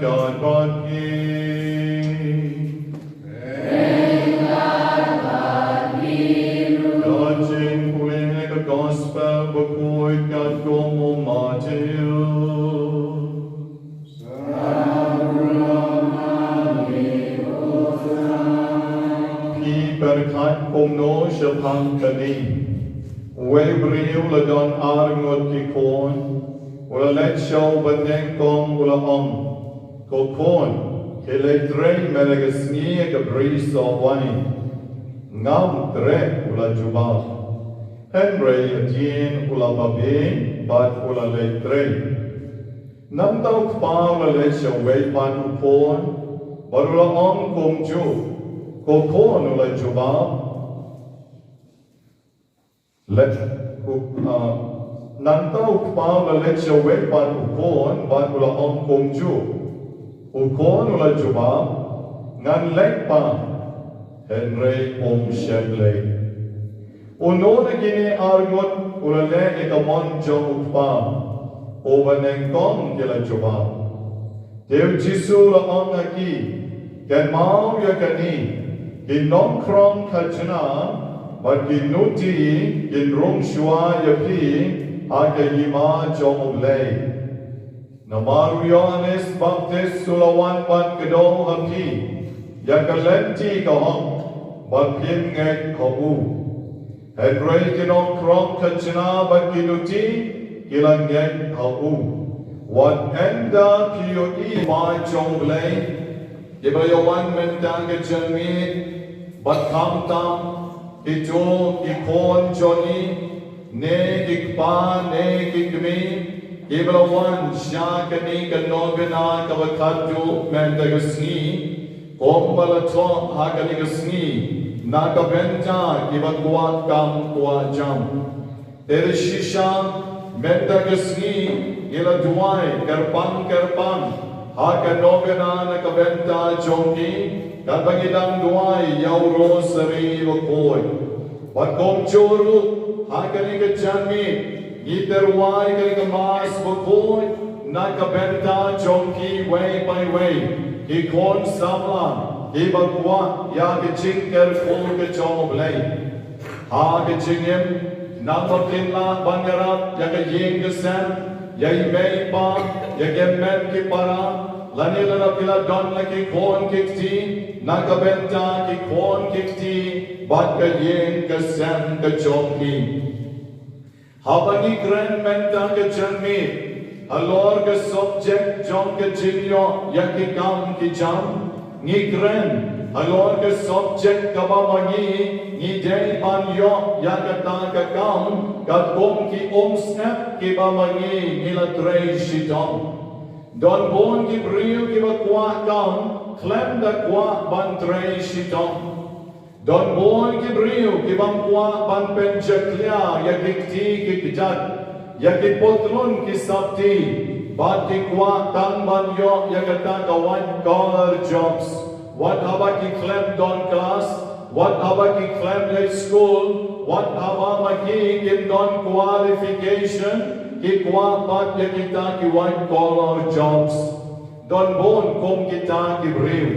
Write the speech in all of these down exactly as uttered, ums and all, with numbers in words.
Ka bad ngi. Ka jingpule ka gospel bakhuid katkum u Mathaios. Phi pyrkhat kumno shaphang kane? Uwei u briew u la don ar ngut ki khun. U la leit sha u banyngkong, u la ong, "Ko khun, khie leit trei mynta ka sngi ïa ka brisoh waiñ." "Ngam treh," u la jubab. Hynrei hadien u la babe bad u la leit trei. Nangta u kpa u la leit sha uwei pat u khun bad u la ong kumjuh. "Ko khun," u la jubab. Leit, u, ah, nangta u kpa u la leit sha uwei pat u khun bad u la ong kumjuh. U khun u la jubab, "Ngan leit pat." Hynrei um shym leit. Uno na kine ar ngut u la leh ïa ka mon jong u kpa. U banyngkong ki la jubab. Te u Jisu u la ong ha ki, "Kynmaw ïa kane, ki nongkhrong khajna bad ki nuti kin rung shuwa ïa phi ha ka hima jong U Blei. Namar u Ïoannis Baptist u la wan ban kdew ha phi ïa ka lynti ka hok, bad phim ngeit ha u. Hynrei ki nongkhrong khajna bad ki nuti ki la ngeit ha u." Wat ynda phi ïohi ma jong U Blei, kiba ïa wan mynta ka janmiet, bad khamtam kito ki khun jong ngi, ne ki kpa ne ki kmie, kiba la wan sha kane ka novena kaba khatduh mynta ka sngi, kumba la thoh ha kane ka sngi, na ka bynta kiba kwah kam kwah jam. Te shisha mynta ka sngi ngi la duwai kyrpang kyrpang ha ka novena na ka bynta jong ki, katba ngi dang duwai ïa u Rosary bakhuid. Bad kumjuh ruh ha kane ka janmiet ngi tyrwa ïa kane ka Mass bakhuid na ka bynta jong kiwei pa iwei ki khun samla kiba kwah ïa ka jingkyrkhu ka jong U Blei. Ha ka jingim, naba kin lah ban ïarap ïa ka ïing ka sem, ïa i mei i pa, ïa ki hynmen ki para, lane lada phi la don la ki khun ki kti, na ka bynta ki khun ki kti bad ka ïing ka sem ka jong phi. Haba ngi kren mynta ka janmiet halor ka subject jong ka jingïoh ïa ki kam ki jam, ngi kren halor ka subject kaba ma ngi ngi dei ban ïoh ïa kata ka kam katkum ki umsyep kiba ma ngi ngi la trei shitom. Don bun ki briew kiba kwah kam khlem da kwah ban trei shitom. Don bun ki briew ki bym kwah ban pynjakhlia ïa ki kti ki kjat, ïa ki putlun ki sopti, bad ki kwah tang ban ïoh ïa kata ka white collar jobs. Wat haba ki khlem don klas, wat haba ki khlem leit skul, wat haba ma ki kim don qualification, ki kwah pat ïa kita ki white collar jobs. Don bun kum kita ki briew.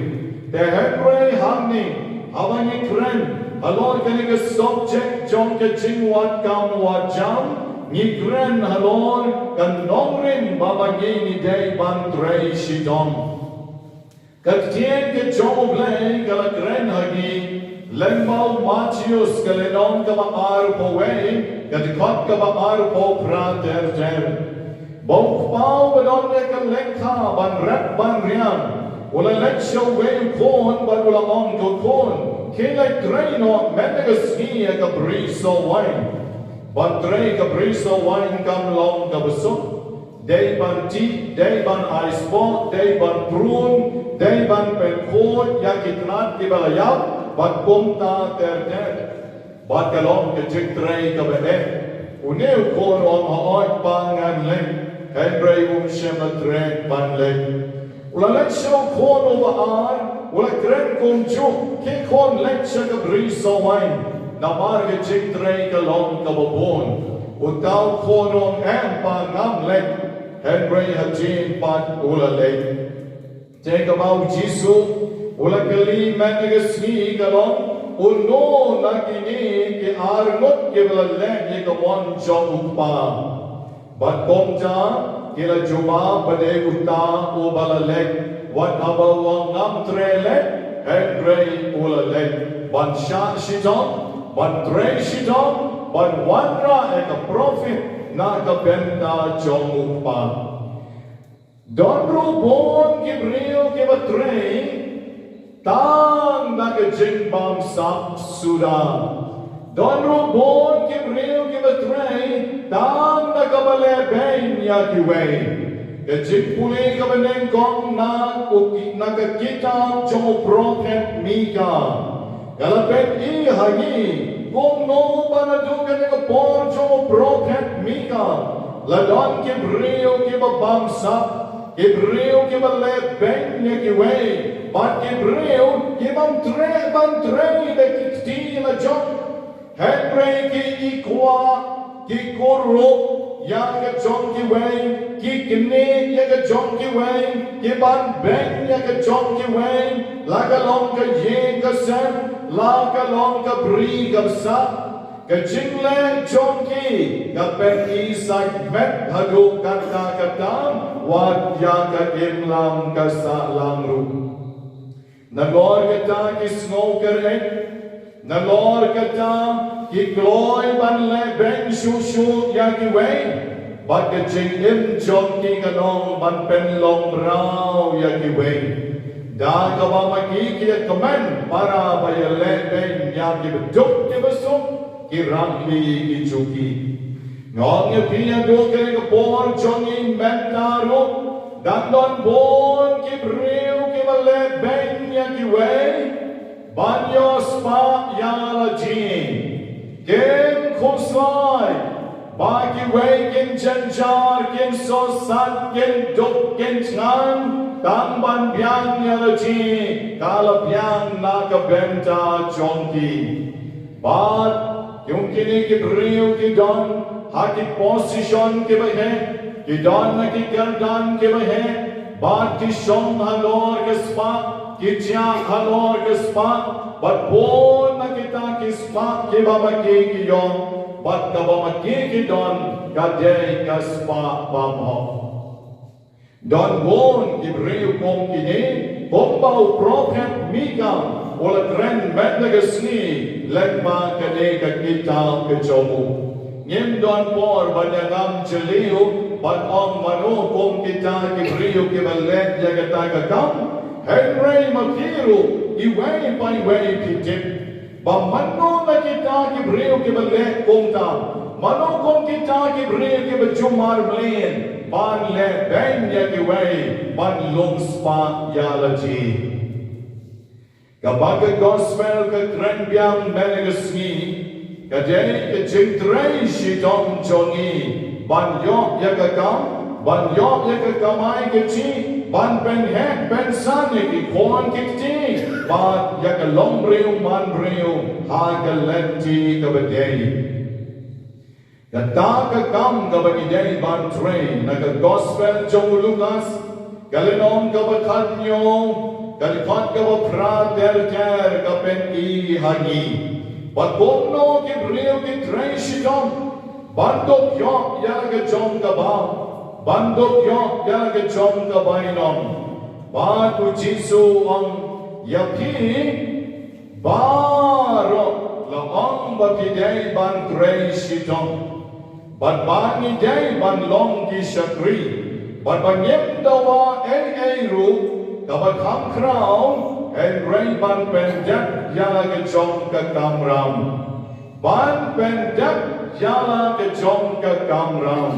Te hynrei hangne, haba ngi kren halor kane ka subject jong ka jingwad kam wad jam, ngi kren halor ka nongrim ba ma ngi ngi dei ban trei shitom. Ka ktien ka jong U Blei ka la kren ha ngi, lyngba u Mathaios ka lynnong kaba arphew wei, ka dkhot kaba arphew phra ter ter. Ba u kpa uba don ïa ka lehkha ban rep ban riam u la leit sha uwei u khun bad u la ong, "Ko khun, khie leit trei noh mynta ka sngi ïa ka brisoh waiñ." Ban trei ka brisoh waiñ kam long kaba suk. Dei ban tih, dei ban ai spah, dei ban prune, dei ban pynkhuid ïa ki tnat kiba la ïap, bad kumta ter ter. Bad ka long ka jingtrei kaba eh. Une u khun u ong, "Hooid pa, ngan leit." Hynrei um shym la treh ban leit. U la leit sha u khun uba ar, u la kren kumjuh, "Khie khun, leit sha ka brisoh waiñ, namar ka jingtrei ka long kaba bun." Uta u khun u ong, "Em pa, ngam leit." Hynrei hadien pat u la leit. Te kaba u Jisu u la kylli mynta ka sngi ka long, uno na kine ki arngut kiba la leh ïa ka mon jong u kpa? Bad kumta ki la jubab ba dei uta uba la leh. Wat haba u ong, ngam treh leh, hynrei u la leh ban shah shitom, ban trei shitom, ban wanrah ïa ka profit na ka bynta jong u kpa. Don ruh bun ki briew kiba trei tang da ka jingbamsap suda. Don ruh bun ki briew kiba trei tang da kaba leh beiñ ïa kiwei. Ka jingpule kaba nyngkong na u ki-, na ka kitab jong u prophet Mika ka la pyni ha ngi kumno ba naduh kane ka por jong u prophet Mika la don ki briew kiba bamsap, ki briew kiba leh beiñ ïa kiwei, bad ki briew ki bym treh ban trei da ki kti la jong. Hynrei ki i kwah, ki kurup ïa ka jong kiwei, ki knieh ïa ka jong kiwei, ki ban beiñ ïa ka jong kiwei, la ka long ka ïing ka sem, la ka long ka bri ka bsap. Ka jingleh jong ki ka pyni sait met haduh katta katta, wat ïa ka imlang ka sahlang ruh. Nalor kata ki sngew kyrhai, nalor kata ki kloi ban leh beiñ shuh shuh ïa kiwei, bad ka jingim jong ki ka long ban pynlong mraw ïa kiwei. Da kaba ma ki ki ïa kmen para ba ïa leh beiñ ïa kiba duk kiba suk, ki rangli ki juki. Nga ong ïa phi, haduh kane ka por jong ngi mynta ruh dang don bun ki briew kiba leh beiñ ïa kiwei ban ïoh spah ïa la jong ngi. Kim khuslai ba kiwei kin jynjar, kin sosat, kin duk, kin thngan, tang ban biang ïa la jong ngi, ka la biang na ka bynta jong ki. Bad kum kine ki briew ki don ha ki position kiba heh, ki don ha ki kyrdan kiba heh, bad ki shong halor ka spah, ki jah halor ka spah, bad bun na kita ki spah kiba ma ki ki ïoh, bad kaba ma ki ki don ka dei ka spah bymhok. Don bun ki briew kum kine, kumba u prophet Mika u la kren mynta ka sngi lyngba kane ka kitab ka jong u. Ngim don por ban ïa ngam jylliew ban ong mano kum kita ki briew kiba leh ïa kata ka kam, hynrei ma phi ruh iwei pa iwei phi tip ba mano na kita ki briew kiba leh kumta, mano kum kita ki briew kiba jumar mlien ban leh beiñ ïa kiwei ban long spah ïa la jong ngi. Kaba ka gospel ka kren biang mynta ka sngi ka dei ka jingtrei shitom jong ngi ban ïoh ïa ka kam, ban ïoh ïa ka kamai kajih, ban pynheh pynsan ïa ki khun ki kti, bad ïa ka longbriew manbriew ha ka lynti kaba dei. Kata ka kam kaba ngi dei ban trei na ka gospel jong u Lukas, ka lynnong kaba khathynñiew, ka dkhot kaba phra ter ter ka pyni ha ngi ba kumno ki briew ki trei shitom ban dup ïoh ïa la ka jong ka bam, ban dup ïoh ïa la ka jong ka bainong. Bad u Jisu u ong ïa phi, baroh la ong ba phi dei ban trei shitom, bad ba ngi dei ban long ki shakri, bad ba ngim dawa ei ei ruh kaba kham khraw, hynrei ban pyndep ïa la ka jong ka kamram. Ban pyndep ïa la ka jong ka kamram.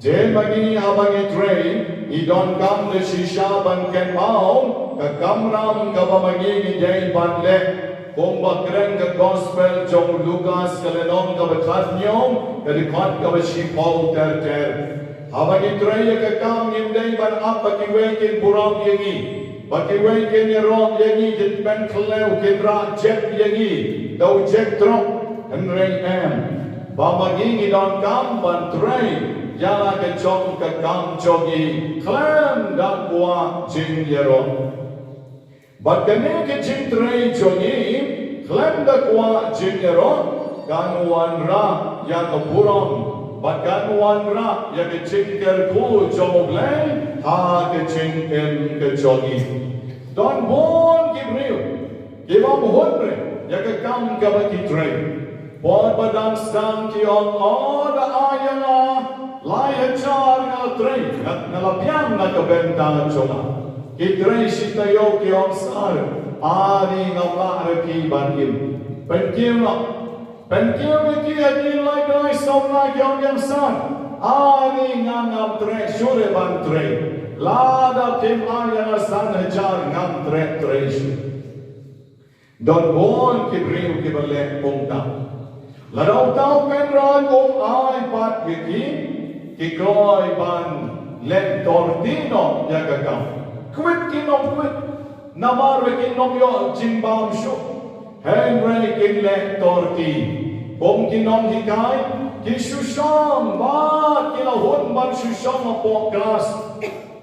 Te ma ngi haba ngi trei, ngi donkam da shisha ban kynmaw ka kamram kaba ma ngi ngi dei ban leh. Kumba kren ka gospel jong u Lukas ka lynnong kaba khathynñiew, ka dkhot kaba shiphew ter ter. Haba ngi trei ïa ka kam, ngim dei ban ap ba kiwei kin burom ïa ngi, ba kiwei kin ïaroh ïa ngi, kin pynkhlaiñ, kin rah jep ïa ngi da u jek trok. Hynrei em, ba ma ngi ngi donkam ban trei ïa la ka jong ka kam jong ngi khlem da kwah jingïaroh. Bad kane ka jingtrei jong ngi khlem da kwah jingïaroh kan wanrah ïa ka burom bad kan wanrah ïa ka jingkyrkhu jong U Blei ha ka jingim ka jong ngi. Don bun ki briew ki bym hun re ïa ka kam kaba ki trei. Por ba dang sdang ki ong, o da ai ïa nga lai hajar nga la trei, nga la biang na ka bynta jong nga. Ki trei shi taïew ki ong, sir, ani ngam lah re phi ban im. Pynkiew noh. Pynkiew ïa ki hadien lai bnai saw bnai ki ong, ïa sir, ani nga ngam treh shuh re ban trei. Lada phim ai ïa nga san hajar ngam treh trei shuh. Don bun ki briew kiba leh kumta. Lada uta u kynrad um ai pat ïa ki, ki kloi ban leh torti noh ïa ka kam. Kwit ki nongkwit. Namar ba kin ym ïoh jingbam shuh. Hynrei kin leh torti. Kum ki nonghikai, ki shu shong bad ki la hun ban shu shong hapoh klas.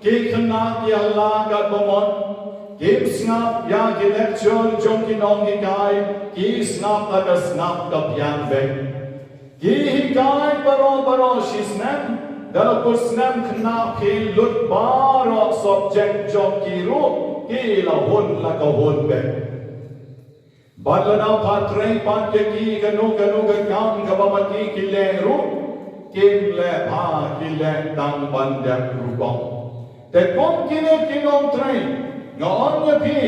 Ki khynnah ki ïalam katba mon. Kim sngap ïa ki lecture jong ki nonghikai, ki sngap la ka sngap ka biang beit. Ki hikai baroh baroh shi snem, da la kut snem khynnah phi lut baroh subject jong ki ruh, ki la hun la ka hun beit. Bad lada pha trei pat ïa ki kano kano ka kam kaba ma ki ki leh ruh, kim leh bha, ki leh tang ban dep rukom. Te kum kine ki nongtrei, nga ong ïa phi,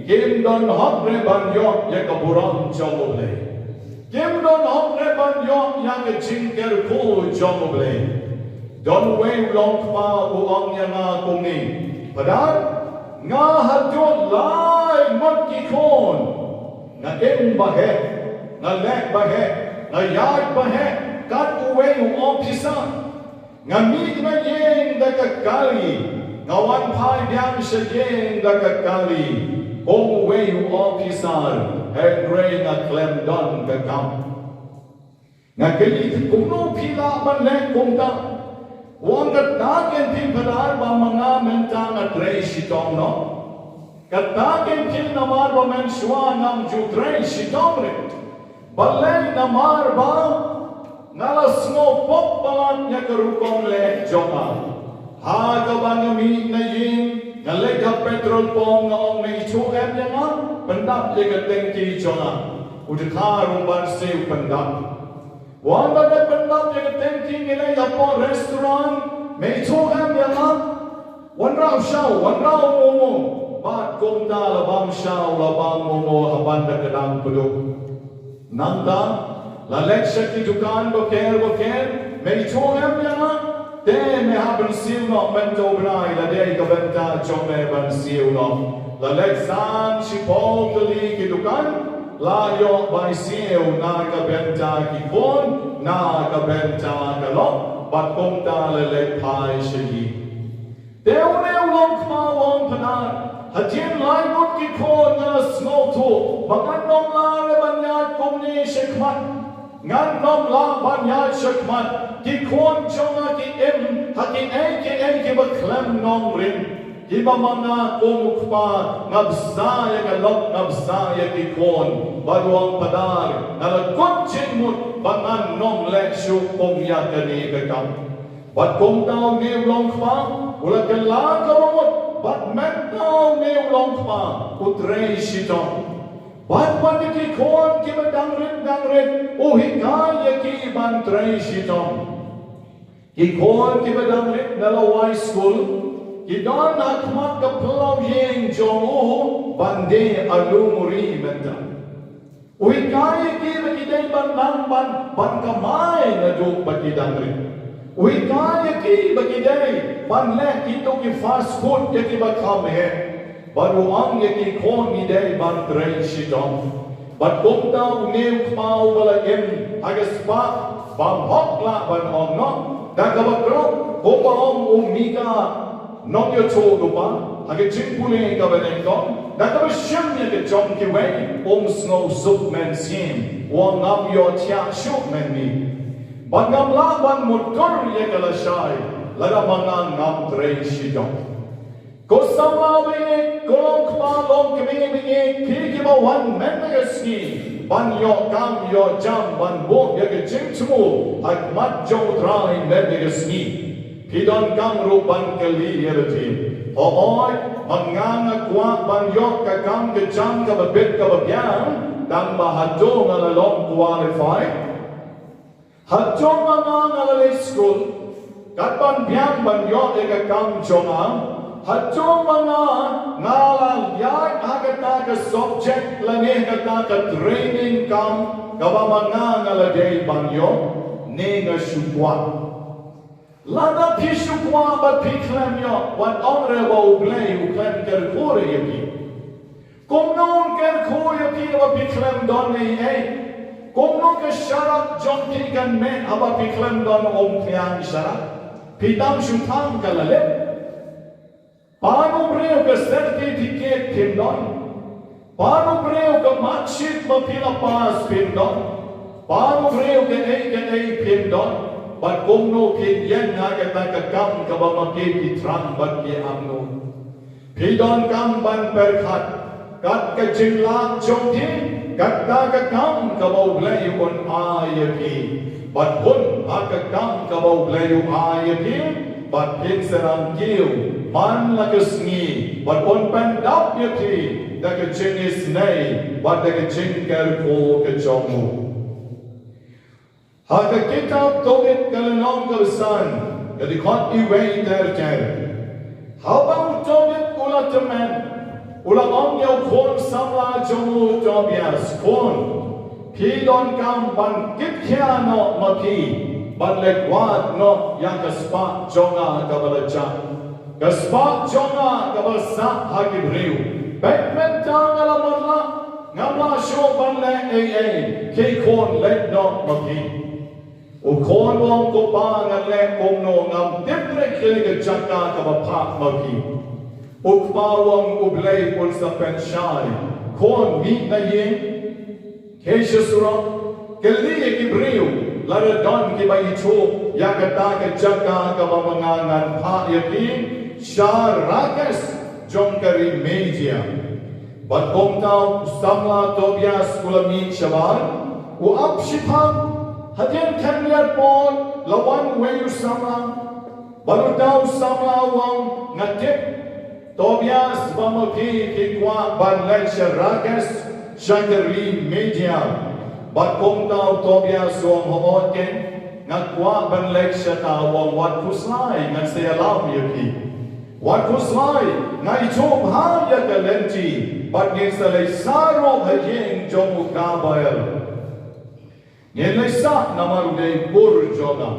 kim don hok re ban ïoh ïa ka burom jong U Blei. Kim don hok re ban ïoh ïa ka jingkyrkhu jong U Blei. Don uwei u longkpa u ong ïa nga kumne, Phadar, nga haduh lai ngut ki khun. Nga im ba heh, nga leh ba heh, nga ïaid ba heh, kat uwei u ophisar. Nga mih na ïing da ka kali, nga wan phai biang sha ïing da ka kali, kum uwei u ophisar, hynrei nga khlem don ka kam. Nga kylli, kumno phi lah ban leh kumta? U ong, kata ken phi Phadar ba ma nga mynta nga trei shitom noh. Kata ken phi namar ba mynshuwa ngam ju trei shitom re. Balei? Namar ba nga la sngew pop palat ïa ka rukom leh jong nga. Ha kaba nga mih na ïing, nga leit ha petrol pump, nga ong, me i shu em ïa nga pyndap ïa ka tengki jong nga. U dkhar u ban siew pyndap. Wan ba dep pyndap ïa ka tengki, ngi leit hapoh restaurant, me i shu em ïa nga. Wanrah shaw, wanrah momo. Bad kumta la bam shaw la bam momo ha ban da ka dang pduk. Nangta la leit sha ki dukan bapher bapher, me i shu em ïa nga. Te me hap ban siew noh mynta u bnai, la dei ka bynta jong me ban siew noh. La leit san shiphew tylli ki dukan, la ïoh bai siew na ka bynta ki khun, na ka bynta ka lok, bad kumta la leit phai sha ïing. Te une u longkpa u ong, Phadar, hadien lai ngut ki khun nga la sngewthuh ba ngan ym lah re ban ïaid kumne shakhmat. Ngan ym lah ban ïaid shakhmat. Ki khun jong nga ki im ha kiei kiei kiba khlem nongrim. Kiba ma nga kum u kpa nga bsa ïa ka lok, nga bsa ïa ki khun. Bad u ong, Phadar, nga la kut jingmut ba ngan ym leh shuh kum ïa kane ka kam. Bad kumta une u longkpa u la kylla kaba mut, bad mynta une u longkpa u trei shitom. Bad wat ïa ki khun kiba dang rit dang rit u hikai ïa ki ban trei shitom. Ki khun kiba dang rit na la wai skul ki don ha khmat ka phyllaw ïing jong u ban die alumuri mynta. U hikai ïa ki ba ki dei ban nang ban, ban kamai naduh ba ki dang rit. U hikai ïa ki ba ki dei ban leh kito ki fast food ïa kiba kham heh. Bad u ong ïa ki khun ngi dei ban trei shitom. Bad kumta une u kpa uba la im ha ka spah bym hok lah ban ong noh. Da kaba khlem kumba ong u Mika nongïathuhlypa ha ka jingpule kaba nyngkong, da kaba shim ïa ka jong kiwei um sngewsuk mynsiem, u ong ngam ïohthiah shuh mynmiet. Bad ngam lah ban mutdur ïa ka lashai lada ma nga ngam trei shitom. Ko samla baieit, ko long kpa long kmie baieit, phi kiba wan mynta ka sngi ban ïoh kam ïoh jam ban buh ïa ka jingthmu ha khmat jong U Trai mynta ka sngi. Phi donkam ruh ban kylli ïa lade, hooid, ma nga nga kwah ban ïoh ka kam ka jam kaba bit kaba biang, tang ba hato nga la long qualified? Hato ma nga nga la leit skul kat ban biang ban ïoh ïa ka kam jong nga? Hato ma nga nga la ïaid ha kata ka subject lane kata ka training kam kaba ma nga nga la dei ban ïoh? Ne nga shu kwah? Lada phi shu kwah bad phi khlem ïoh, wat ong re ba U Blei u khlem kyrkhu re ïa phi. Kumno un kyrkhu ïa phi haba phi khlem don ei ei? Kumno ka sharak jong phi kan mih haba phi khlem don umphniang sharak? Phi tang shu thang ka la lip. Pan u briew ka certificate phim don. Pan u briew ka marksheet ba phi la pass phim don. Pan u briew kaei kaei phim don. Bad kumno phin ïeng ha kata ka kam kaba ma ki ki thrang bad ki angnud? Phi donkam ban pyrkhat kat ka jinglong jong phi, kata ka kam kaba U Blei un ai ïa phi. Bad hun ha ka kam kaba U Blei u ai ïa phi, bad phin sa nang kiew man la ka sngi, bad un pyndap ïa phi da ka jingisynei bad da ka jingkyrkhu ka jong u. Ha ka kitab Tobit ka lynnong kaba san, ka dkhot kawei ter ter. Haba u Tobit u la tymmen, u la ong ïa u khun samla jong u Tobias, khun, phi donkam ban kit khia noh ma phi ban leit wad noh ïa ka spah jong nga kaba la jah, ka spah jong nga kaba sah ha ki briew. Bad mynta nga la mut lah, ngam lah shuh ban leh ei ei, khie khun leit noh ma phi. U khun u ong, ko pa, ngan leh kumno, ngam tip re kane ka jaka kaba phah ma phi. U kpa u ong, U Blei un sa pynshai. Khun, mih na ïing, khie sha surok, kylli ïa ki briew lada don kiba ithuh ïa kata ka jaka kaba ma nga ngan phah ïa phi, sha Rakes jong ka ri Media. Bad kumta u samla Tobias u la mih shabar, u ap shiphang. Hadien khyndiat por la wan uwei u samla. Bad uta u samla u ong, nga tip, Tobias, ba ma phi phi kwah ban leit sha Rakes, sha ka ri Media. Bad kumta u Tobias u ong, hooid keiñ, nga kwah ban leit shata. U ong, wat khuslai, ngan sa ïalam ïa phi. Wat khuslai, nga ithuh bha ïa ka lynti, bad ngin sa leit sah ruh ha ïing jong u Gabael. Ngin leit sah namar u dei u kur jong nga.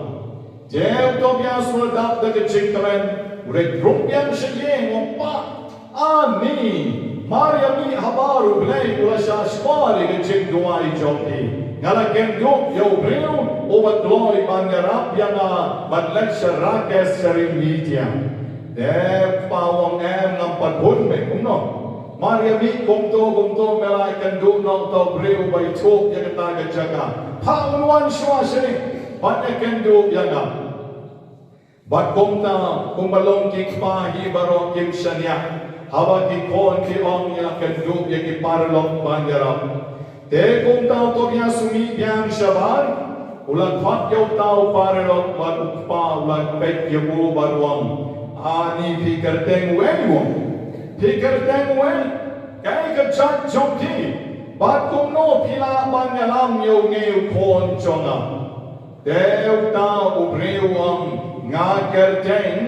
Te u Tobias u la dap da ka jingkmen, u leit rung biang sha ïing, u ong, pa, ani, mar ïa mih habar U Blei u la shah shkor ïa ka jingduwai jong phi. Nga la kynduh ïa u briew uba kloi ban ïarap ïa nga ban leit sha Rakes sha ri Media. Te u kpa u ong, em, ngam pat hun me kumno. Mar ïa mih kumto kumto me la ïakynduh noh uta u briew uba ithuh ïa kata ka jaka. Phah un wan shuwa shane bad ïakynduh ïa nga. Bad kumta, kumba long ki kpa hi baroh kim shaniah haba ki khun ki ong, ïakynduh ïa ki paralok ban ïarap. Te kumta u Tobias u mih biang shabar, u la khot ïa uta u paralok bad u kpa u la peit ïa u bad u ong, ani phi kyrteng uei? U ong, phi kyrteng uei? Kaei ka jait jong phi? Bad kumno phi lah ban ïalam ïa une u khun jong nga? Te uta u briew u ong, nga kyrteng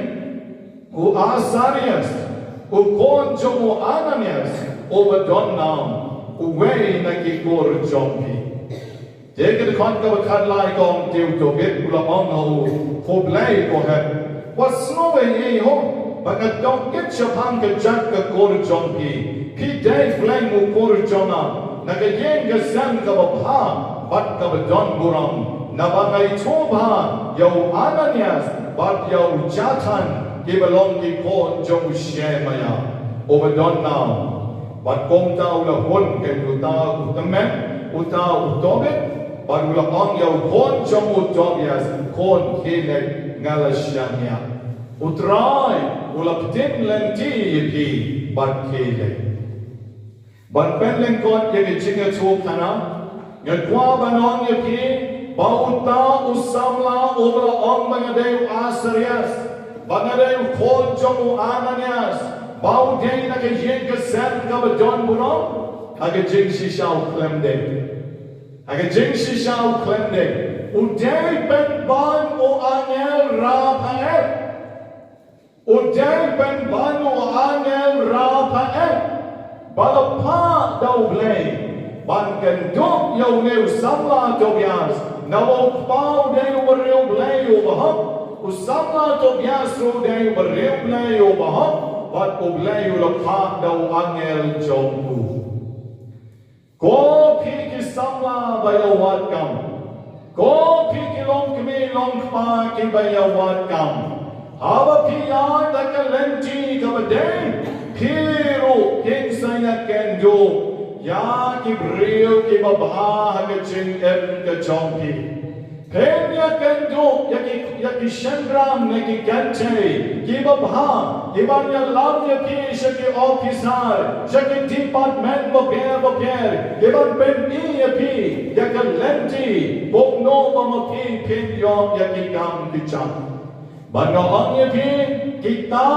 u Asarias, u khun jong u Ananias, uba don nam, uwei na ki kur jong phi. Te ka dkhot kaba khatlai ka ong, te u Tobit u la ong ha u, khublei ko hep. Wat sngew ei ei ho ba nga dang kit shaphang ka jait ka kur jong phi. Phi dei pleng u kur jong nga na ka ïing ka sem kaba bha bad kaba don burom, naba nga ithuh bha ïa u Ananias bad ïa u Jathan, kiba long ki khun jong u Shemaia uba don nam. Bad kumta u la hun kein uta u tymmen, uta u Tobit, Bad u la ong ïa u khun jong u, Tobias, khun, khie leit, nga la shaniah. U Trai u la pynlynti ïa phi bad khie leit. Ban pynlyngkot ïa ka jingïathuhkhana, nga kwah ban ong ïa phi ba uta u samla uba la ong ba nga dei u Asarias, ba nga dei u khun jong u Ananias, ba u dei na ka ïing ka sem kaba don burom, ha ka jingshisha u khlem dei. Ha ka jingshisha u khlem dei. U dei pynban u angel Raphael. U dei pynban u angel Raphael ba la phah da U Blei ban kynduh ïa une u samla Tobias, naba u kpa u dei u briew Blei uba hok. U samla Tobias ruh u dei u briew Blei uba hok, bad U Blei u la phah da u angel jong u. Ko phi ki samla ba ïawad kam, ko phi ki longkmie longkpa kiba ïawad kam, haba phi ïaid ha ka lynti kaba dei, phi ruh phin sa ïakynduh ïa ki briew kiba bha ha ka jingim ka jong phi. Phin ïakynduh ïa ki, ïa ki shynrang ne ki kynthei kiba bha, kiban ïalam ïa phi sha ki officer, sha ki department bapher bapher, kiban pyni ïa phi ïa ka lynti kumno ba ma phi phin ïoh ïa ki kam ki jam. Bad nga ong ïa phi, kita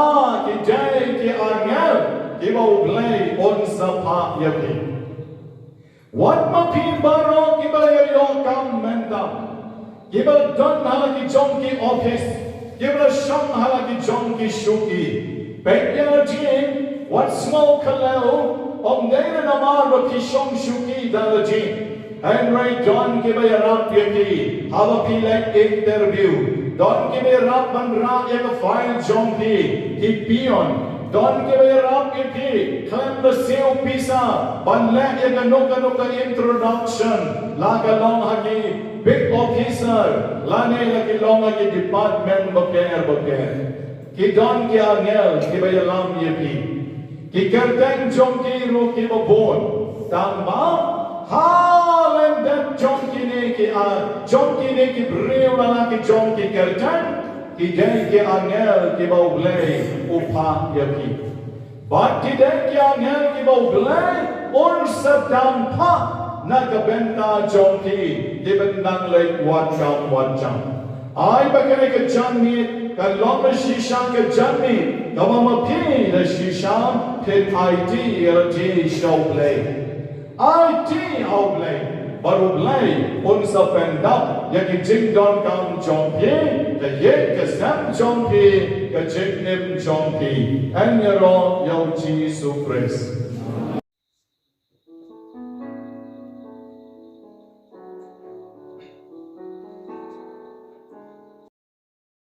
ki dei ki angel kiba U Blei un sa phah ïa phi. Wat ma phi baroh kiba ïa ïoh kam mynta, kiba don ha la ki jong ki office, kiba shong ha la ki jong ki shuki. Peit ïa la jingim, wat sngew khlem, ym dei namar ba phi shong shuki da la jingim. Hynrei don kiba ïarap ïa phi haba phi leit interview. Don kiba ïarap ban rah ïa ka file jong phi, ki peon. Don kiba ïarap ïa phi khlem da siew pisa ban leh ïa kano kano ka introduction, la ka long ha ki big officer lane la ki long ha ki department bapher bapher. Ki don ki angel kiba ïalam ïa phi. Ki kyrteng jong ki ruh kiba bun. Tangba ha lyndet jong kine ki a, jong kine ki briew la ki jong ki kyrteng, ki dei ki angel kiba U Blei u phah ïa phi. Bad ki dei ki angel kiba U Blei un sa dang phah na ka bynta jong phi, kiban nang leit wad kam wad jam. Ai ba kane ka janmiet kan long da shisha ka janmiet kaba ma phi da shisha phin aiti ïa lade sha U Blei. Aiti ha U Blei, bad U Blei un sa pyndap ïa ki jingdonkam jong phi, ka ïing ka sem jong phi, ka jingim jong phi. Yn ïaroh ïa U Jisu Khrist.